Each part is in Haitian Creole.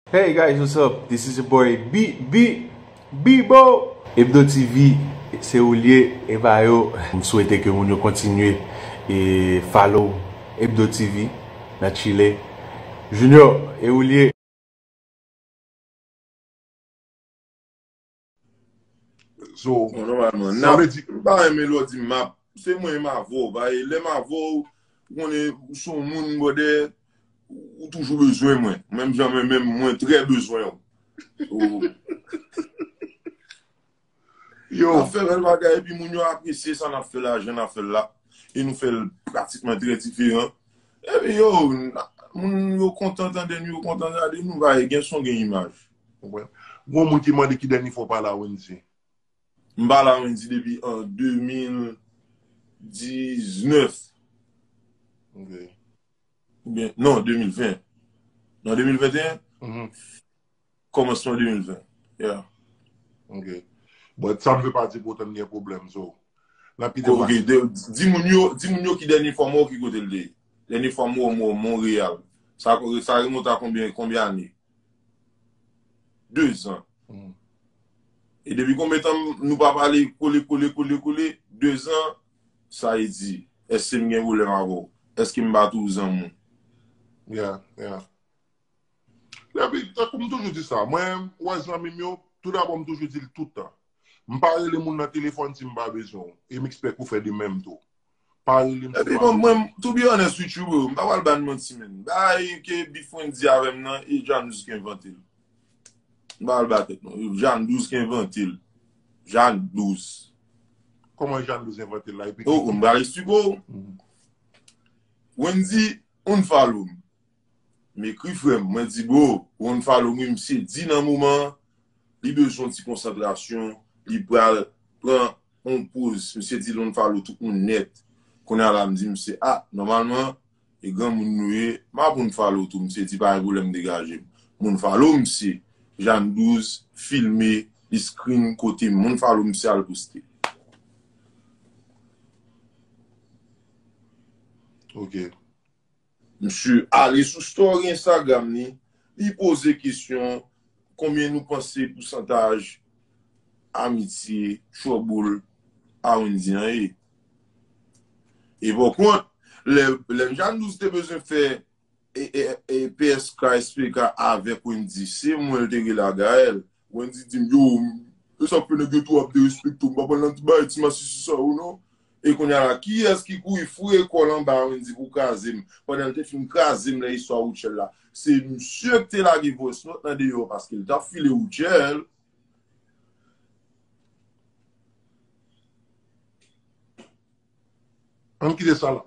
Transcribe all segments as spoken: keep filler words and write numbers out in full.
Hey guys, what's up? This is your boy B B Bibo. Hebdo T V, se ou l ye, e ba yo. M swete ke moun yo kontinye e follow Hebdo T V nan Chile. Junior, e ou l ye. So, bon, nòmalman, sa vle di, m pa renmen lè w di m ap, se mwen menm avè w, bay, lè m avè w, ou konnen, ou se yon moun, brother, ou toujou bezwen mwen. Menm jan mwen menm, mwen trè bezwen w. So, Yo, n ap fè bèl bagay, epi moun yo apresye sa n ap fè la, jan n ap fè l la. E nou fè l pratikman trè diferan. Epi yo, moun yo kontan tande nou, yo kontan gade nou, bay, gen son, gen imaj. Gon moun ki mande ki dènye fwa w pale a Wendy. M pale a Wendy depi an de mil diznèf. Ok. Oubyen, non, de mil ven. Non, de mil venteyen? Mhm. Kòmansman de mil ven. Yeah. Ok. But sa m vle pa di pou otan gen pwoblèm, so. N ap kite Ok, de- di moun yo, di moun yo ki dènye fwa m wè w ki kote l te ye. Dènye fwa m wè w, m wè w Monreyal. Sa, sa remonte a konbyen, konbyen ane? De zan. Mhm. E depi konbyen tan nou pa pale kole, kole, kole, kole? De zan, sa e di, èske m gen pwoblèm avè w? Èske m pa tou zanmi w? Yeah, yeah. Epi, tankou m toujou di sa, mwen, wè zanmi m yo, toudabò m toujou di l tout tan. M pa rele moun nan telefòn si m pa bezwen w. E m expect ou fè de menm tou. Pa rele m si Epi pa bon, bezwen. Mwen, to be honest with you, bro, m pa pral ba n manti, men. Bagay ke Bifwen di avè m nan, e Jan Douz ki envante l. M pa pral ba tèt, non. Jan Douz ki envante l. Jan Douz. Kòman Jan Douz envante l la? Epi Oh, m pral eksplike w. Mhm. Wendy, unfollow m. M ekri frè m, mwen di, bro, ou unfollow m, wi, misye di nan moman an, li bezwen yon ti konsantrasyon, li pral pran yon poz, misye di l unfollow tout moun nèt. Kounye a la, m di misye, ah, nòmalman, e granmoun nou ye, m ap unfollow tou, misye di, pa gen pwoblèm, degaje m. M unfollow misye, Jan Douz, filme, li screen kote m, m unfollow misye al poste. Ok. Misye ale sou story Instagram li, li poze kesyon, konbyen nou panse pousantaj amitye, trouble a Wendy an ye? E pa kont, lè, lè Jan Douz te bezwen fè e, e, e, P S K, S P K avèk Wendy, se mwen l te rele a Gaël. Wendy di m, yo, e sa k fè nèg yo tou ap derespekte w, m pa pral nan ti bagay ti masisi sa yo non. E kounye a la, kiyès ki kouri foure kò l anba Wendy pou kraze m? Pandan l te fin kraze m nan istwa Rutshelle la. Se misye ki te lage voice note nan deyò paske l t ap file Rutshelle. Ann kite sa la.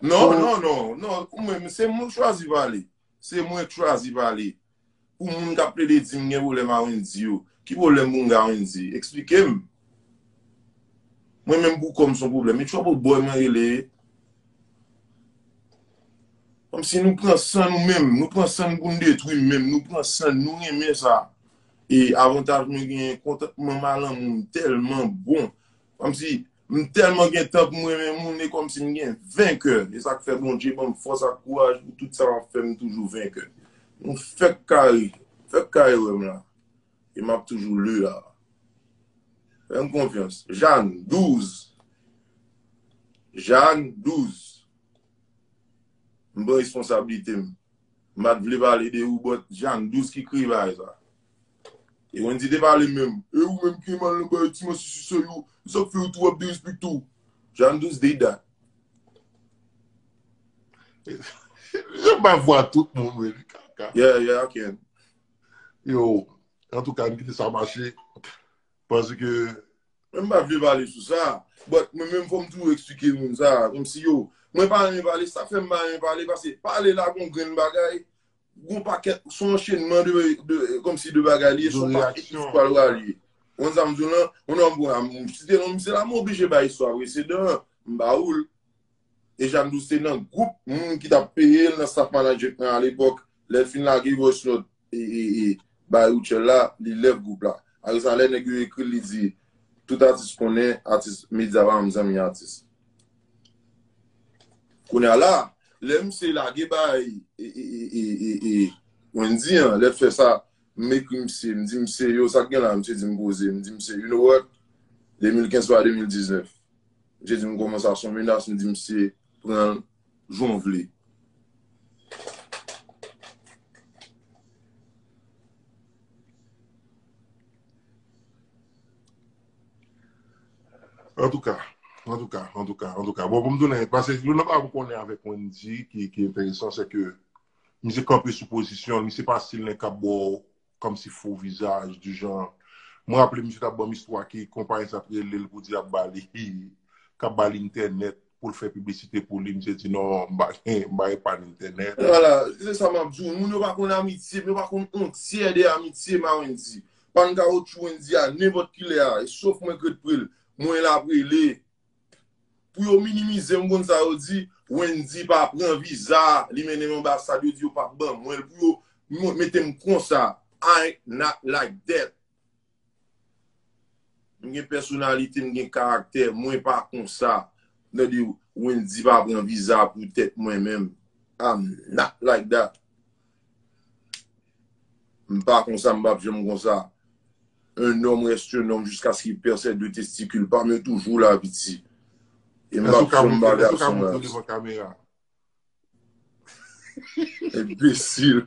Non, non, non, non. Mwen, se mwen k chwazi pale. Se mwen k chwazi pale. Pou moun k ap plede di m gen pwoblèm a Wendy yo. Ki pwoblèm pou m gen a Wendy? Eksplike m. Mwen menm pou kò m se yon pwoblèm. E trouble boy mwen rele. Kòmsi nou pran san nou menm. Nou pran san n pou n detwi menm. Nou pran san n. Nou renmen sa. E avantaj mwen genyen, kontantman m a lanmou m tèlman bon. Kòmsi m tèlman gen tan pou m renmen moun, e kòmsi m gen venkè. E sa k fè Bondye ban m fòs ak kouraj pou tout sa m ap fè, m toujou venkè. Nou fèk kare, fèk kare wè m la. E m ap toujou le a. Fè m konfyans. Jan Douz. Jan Douz. M pran responsablite m. M pa t vle pale de ou, but Jan Douz ki kreye bagay sa. E Wendy te pale menm. E ou menm ki mal nan bagay ti masisi sa yo. Sa k fè yo tou ap derespekte w. Jan Douz did that. Yo pa vwa tout moun, men, kaka. Yeah, yeah, I can. Yo, antouka, n kite sa mache. Paske Mwen m pa vle pale sou sa. But mwen menm fò m toujou eksplike moun sa. Kòmsi yo, mwen pa renmen pale, sa fè m pa renmen pale, paske pale la gon grenn bagay, gon pakèt, se yon anchenman de, de, kòmsi de bagay li ye, se yon pakèt istwa l pral ye. Ou konn sa m di w lan? Ou nan m site non misye la, m oblije bay istwa presedan an, m ba ou l. E Jan Douz te nan gwoup moun ki t ap peye l nan staff management nan alepòk. Lè l fin lage voice note e, e, e, bay Rutshelle la, li lève gwoup la. Apre sa, lè nèg yo ekri l, li di, tout atis konnen, atis medya pa janm zanmi atis. Kounye a la, lè misye lage bay e, e, e, e, e, e, Wendy an, lè l fè sa, m ekri misye, m di misye, yo, sa k gen la? Misye di m poze, m di misye, you know what? De mil kenz pa de mil diznèf. Misye di m kòman sa se yon menas, m di misye, pran l jan w vle. Antouka, antouka, antouka, antouka. Bon, pou m tounen, paske youn nan bagay m konnen avèk Wendy ki, ki enteresan, se ke misye kanpe sou pozisyon l, misye pa stil nèg k ap ba w kòmsi fo vizaj, di jan, mwen raple misye t ap ban m istwa ki konpayi sa t rele l pou di ap ba li, k ap ba li entènèt pou l fè piblisite pou li, misye di non, m pa gen, m pa gen pa entènèt. Vwala, se sa m ap di w. Moun yo pa konn amitye m, yo pa konn on tyè de amitye m a Wendy. Pann kawotchou Wendy a, nenpòt kilè a, e sof mwen k ret pre l, mwen l ap rele. Pou yo minimize m, konn sa yo di, Wendy pa pran viza, li mennen m anbasad, yo di yo p ap ban mwen l. Pou yo m- mete m konsa, I not like that. M gen pèsonalite, m gen karaktè, mwen pa konsa. Tande, Wendy pa pran viza pou tèt mwen menm. I'm not like that. M pa konsa, m p ap janm konsa. Un homme reste un homme jusqu'à ce qu'il perd ses deux testicules. Pa m yo toujou la, piti. E m p ap janm ba gason raz. Enbesil.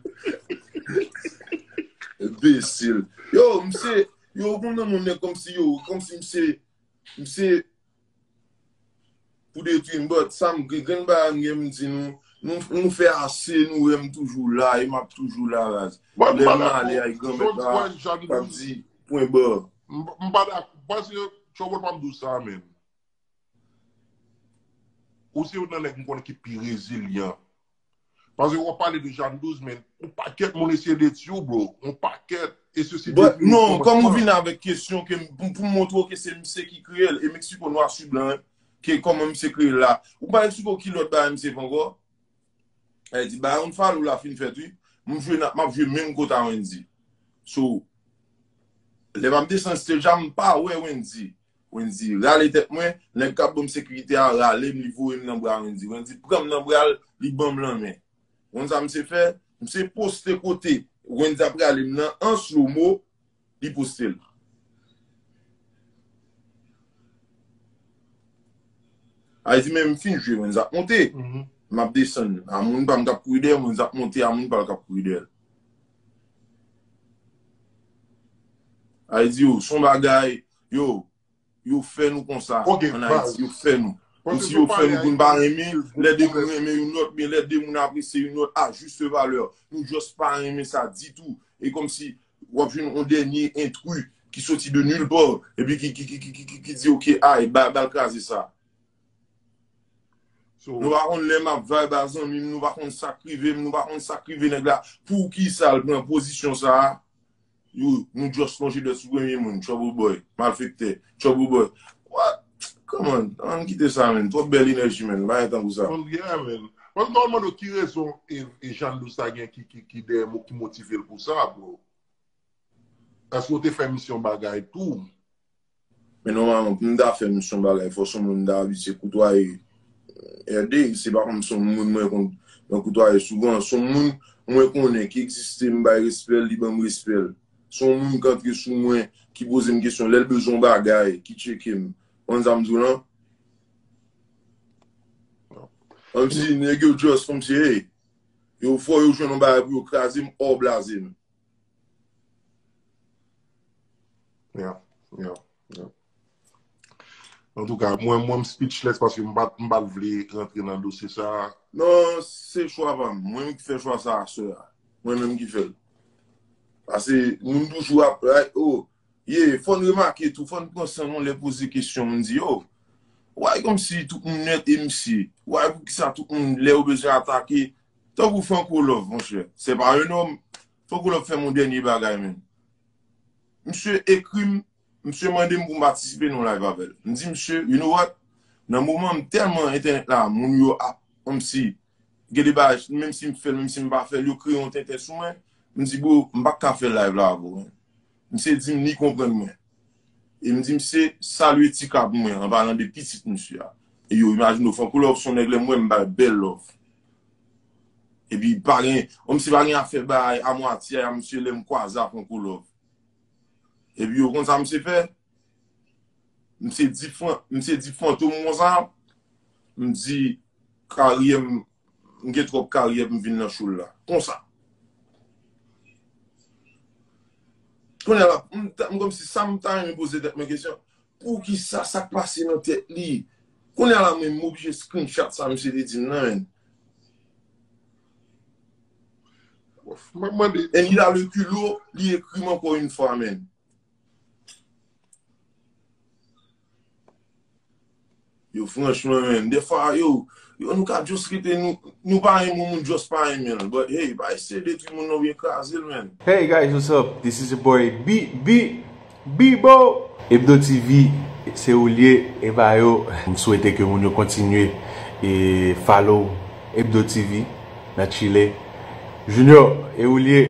Enbesil. Yo, misye, yo, ou konn nan moun nèg kòmsi yo, kòmsi misye, misye pou detwi m, but sa m gen, grenn bagay m gen m di nou, nou, nou fè ase, nou wè m toujou la, e m ap toujou la, raz. Lè m ale ay granmèt la, m ap di, pwen ba. M pa dakò, paske, Trouble, pa m di w sa, menm. Ou se youn nan nèg m konnen ki pi rezilyan. Paske w ap pale de Jeanne Douze, men yon pakèt moun eseye detwi w, bro. Yon pakèt. E se se detwi w kòmanse. Non, kòm ou vin avèk kesyon ke m- pou, pou m montre w ke se misye ki kreye l, e m eksplike w nwa sou blan, ke kòman misye kreye l la. Ou pa eksplike w ki lòt bagay misye fè ankò? Sa vle di, bagay yon follow la fin fèt, wi. M jwe, n ap- m ap jwe menm kòt a Wendy. So, lè m ap desann stage a, m pa wè Wendy. Wendy rale tèt mwen, nèg k ap ban m sekirite a rale m, li voye m nan bra Wendy. Wendy pran m nan bra l, li ban m lanmen. Konn sa misye fè? Misye poste kote Wendy ap rale m nan an slow mo, li poste l. Ay di, men m fin jwe, Wendy ap monte. M ap desann. A moun pa m k ap kouri dèyè m, Wendy ap monte, a moun pa l k ap kouri dèyè l. Ay di, yo, se yon bagay, yo, yo fè nou konsa ann Ayiti, yo fè nou. Kòmsi yo fè nou pou n pa renmen, lè de moun renmen yon lòt, byen lè de moun apresye yon lòt, a juste valeur. Nou just pa renmen sa ditou. E kòmsi w ap jwenn yon dènye entri ki soti de nulle part, epi ki, ki, ki, ki, ki, ki, ki di, ok, ay, ba, ba l kraze sa. So, nou pa konn lè m ap vibe a zanmi m, nou pa konn sa k rive m, nou pa konn sa k rive nèg la. Poukisa l pran pozisyon sa a? Yo, nou just lonje dwèt sou premye moun, Trouble Boy, malfektè, Trouble Boy. What? Come on, ann kite sa, menn. Twòp bèl enèji, menn. Pa gen tan pou sa. Bon, yeah, menn. Bon, non, mande w ki rezon e, e Jeanne Douze ta gen ki, ki, ki dèyè mo, ki motive l pou sa, bro? Èske w te fè misye yon bagay tou? Men nòmalman, pou m ta fè misye yon bagay, fò se yon moun m ta abitye koutwaye. Ède, se pa kòm se yon moun mwen konn, mwen koutwaye souvan. Se yon moun mwen konnen ki egziste, m bay respè l, li ban m respè l. Se yon moun k antre sou mwen, ki poze m kesyon. Lè l bezwen yon bagay, ki tcheke m. Konn sa m di w lan? Kòmsi nèg yo just, kòmsi, hey, yo fò yo jwenn yon bagay pou yo kraze m, or blaze m. Yeah, yeah, yeah. Antouka, mwen, mwen, m speechless paske m pa, m pa t vle rantre nan dosye sa a. Non, se chwa pa m. Mwen menm ki fè chwa sa a, sè a. Mwen menm ki fè l. Paske moun toujou ap, like, oh, yeah, fò n remake tou, fò n pran san nou lè poze kesyon, m di, yo, why kòmsi tout moun nèt e misye? Why poukisa tout moun lè yo bezwen atake? Tankou Franco Love, monchè. Se pa yon nonm. Franco Love fè m yon dènye bagay, menn. Misye ekri m, misye mande m pou m patisipe nan yon live avè l. M di misye, you know what? Nan moman m tèlman entènèt la, moun yo ap, kòmsi, gen de bagay, menm si m fè l, menm si m pa fè l, yo kreye yon tenten sou mwen. M di, bro, m pa ka fè live la avè w, menn. Misye di m li konprann mwen. E m di misye, salye Tika pou mwen, an palan de pitit misye a. E yo, imajine w, Franco Love se yon nèg lè m wè m ba l bèl love. Epi pa gen, kòmsi pa gen afè bay a mwatye a, misye lè m kwaze a pran kolòv. Epi yo konn sa misye fè? Misye di fan, misye di fantom konsa, m di karyè m, m gen twòp karyè pou m vin nan show la. Konsa. Kounye a la, m ta- m kòmsi sa m ta renmen poze tèt mwen kesyon. Poukisa sa k pase nan tèt li? Kounye a la, mwen, m oblije screenshot sa misye te di m nan, menn. M ap mande. And il a le culot, li ekri m ankò yon fwa, menn. Yo, franchman, menn, defwa, yo, yo, nou ka just rete, nou, nou pa renmen moun, just pa renmen l. But, hey, pa eseye detwi moun nan oubyen kraze l, menn. Hey guys, what's up? This is your boy B B Bibo. Hebdo T V, se ou l ye, e ba yo. M swete ke moun yo kontinye e follow Hebdo T V nan Chile. Junior, e ou l ye.